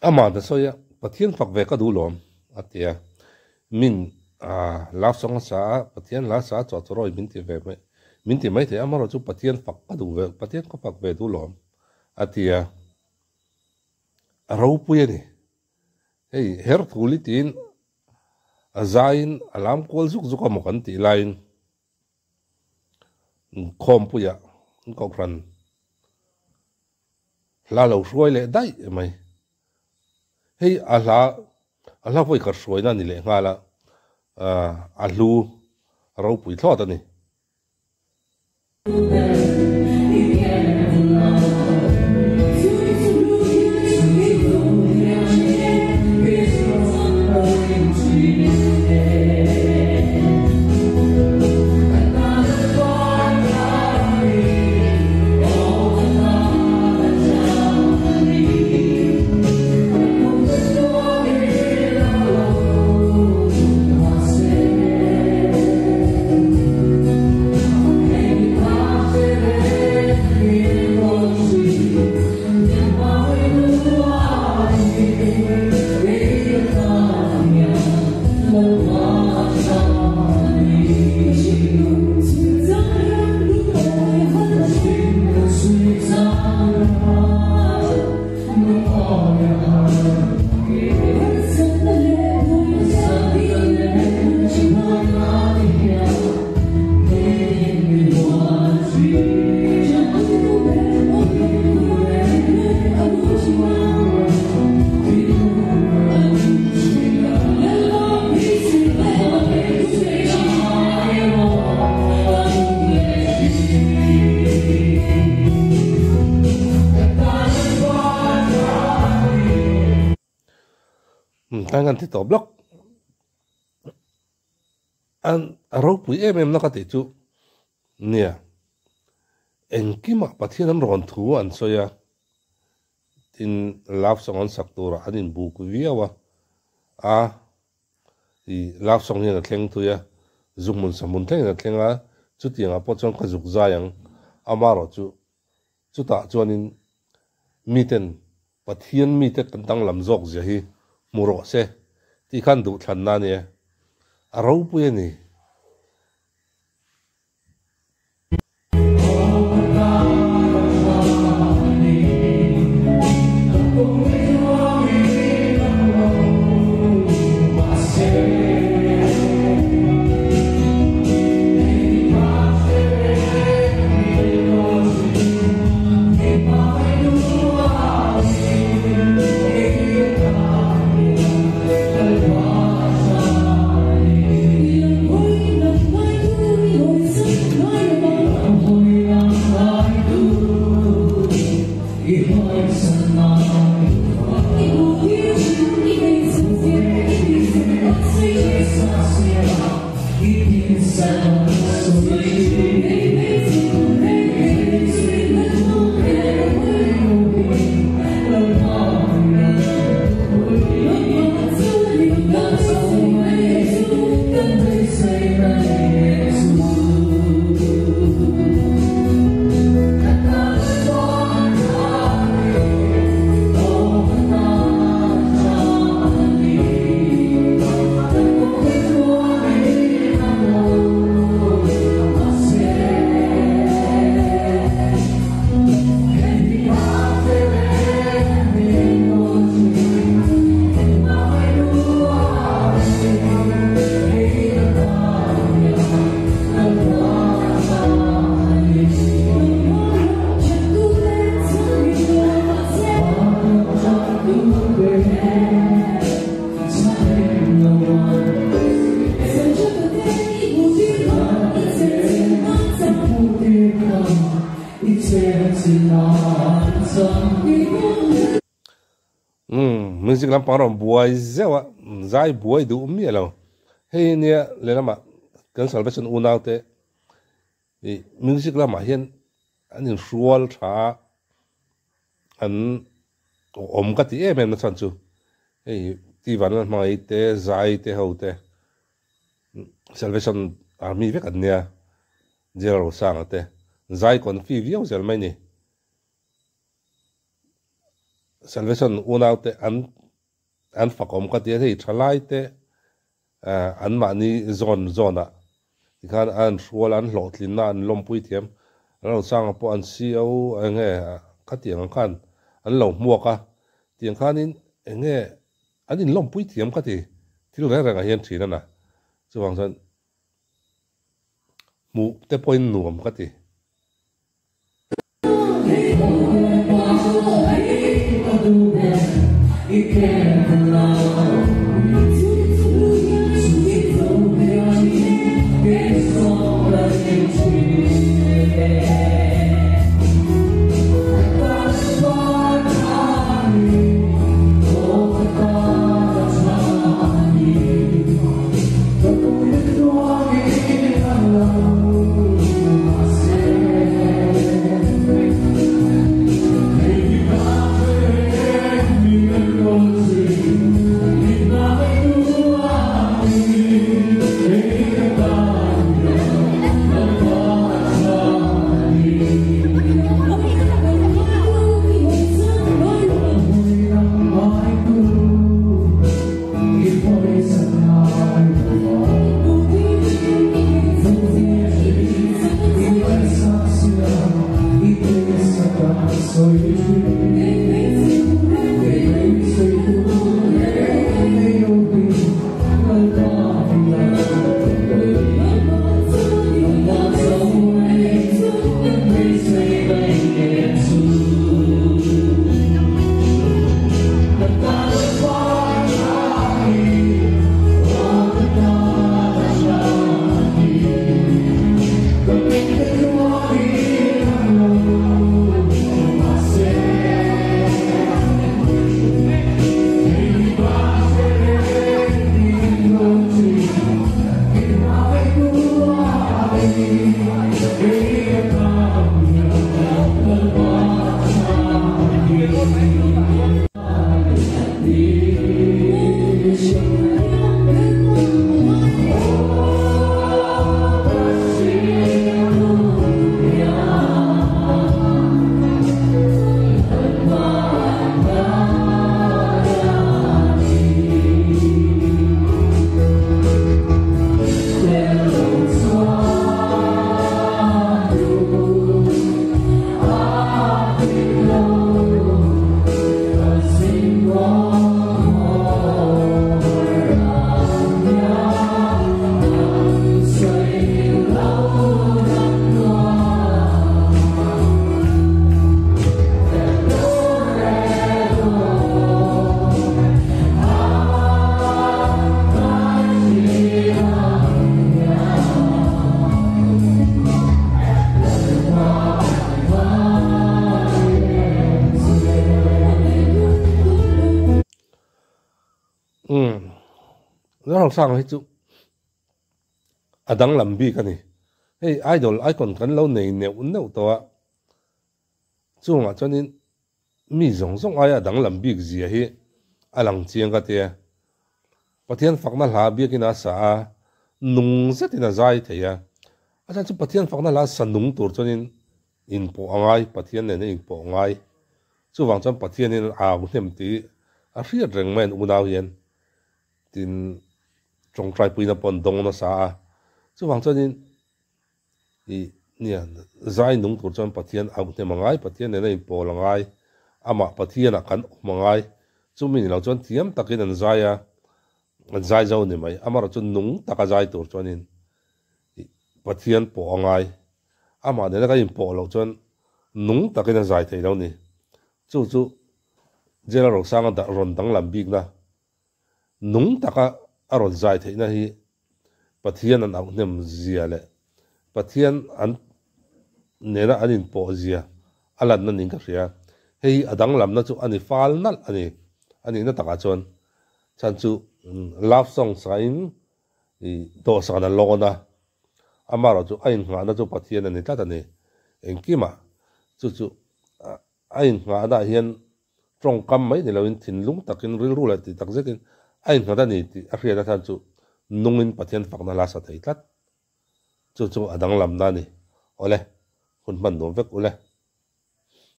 Amah ta sawi a, Pathian fak ve ka duh lawm, a ti a. Min love song a sa a, Pathian hla sa a chawh chu rawi min ti ve mai, min ti mai thei. Amaherawhchu chu Pathian fak ka duh ve, Pathian ka fak ve duh lawm, a ti a. A ropui a ni. Hei her thul i tiin a zaiin a lam kual zuk zuk a maw kan tih laiin Khawmpuia an kohhran hla lo hruai leh daih mai. Hei a hla a hla vawi khat hruaina a ni leh nghal a, a hlu a ropui thlawt a ni. Tan kan ti tawh blok an a ropui em em na ka tih chu nia engkimah Pathian an rawn thu an sawi a tin love song an sak turah an inbuk viau a a I love song hian a thleng thui a, zuk hmun sa hmun thlengin a thleng a, chutiangah pawh chuan ka zuk zai ang. Amaherawh chu chutah chuanin miten Pathian mite kan danglam zawk zia hi hmu rawh se tih khan duhthlanna a nia, a ropui a ni. Umm music lampang rawn buai zeuh a, zai buai duh miah lo. Hei nia lehlamah kan Salvation unau te ih music lamah hian an inhrual tha a, an awm ka ti em em na chhan chu hei Tivan Lalhmangaih te zai te ho te Salvation Army vek an nia General Rosanga te zai confi viau zel mai ni. Salvation unaute an an fakawm ka ti a, hei thalai te an mahni zawn zawnah tikhan an hrual a, an hlawhtlinna an lawmpui thiam, an lo changa pawh an CO eng nge khatiang ang khan an lo hmuak a, tiang khanin eng nge an inlawmpui thiam ka ti, thil reng rengah hian thin a na, chuvang chuan hmuh te pawhin nuam ka ti. Umm Lalrosanga hi chu a danglam bik a ni. Hei idol icon kan lo nei neuh neuh tawh a, chungah chuanin mi zawng zawng aia a danglam bik zia hi a lang chiang ka tia. Pathian fakna hla biakin a sa a, nung zetin a zai thei a. A chhan chu Pathian fakna hla sa nung tur chuanin inpawh a ngai, Pathian nena inpawh a ngai. Chuvang chuan Pathianin a au hnem tih a hriat reng mai an unau hian tin tawngtaipuina pawh an dawng nasa a. Chuvang chuanin ih nia zai nung tur chuan Pathian au hnem a ngai, Pathian nena inpawl a ngai, amah Pathianah kan awm a ngai. Chumi ni lo chuan thiam takin an zai a, an zai zo ni mai. Amaherawhchu nung taka zai tur chuanin ih Pathian pawh a ngai. Amah nena kan inpawh loh chuan nung takin a zai thei lo ni. Chu chu Jail Rosanga rawn danglam bikna, nung taka a rawn zai theihna hi Pathian an auhnem zia leh Pathian an nena an inpawh zia a lanna niin ka hria. Hei hi a danglamna chu a ni fal nalh a ni. A nihna takah chuan chhan chu love song sain dawhsan a lawn a, amaherawh chu a innghahna chu Pathian a ni tlat a ni. Engkimah chu chu a innghahnaah hian tawngkam mai ni loin thinlung takin rilru leh tih tak zetin a innghat a ni tih a hriat athan chu nungin Pathian fakna la sa thei tlat. Chu chu a danglamna a ni. Awle, hun hman nuam vek ule.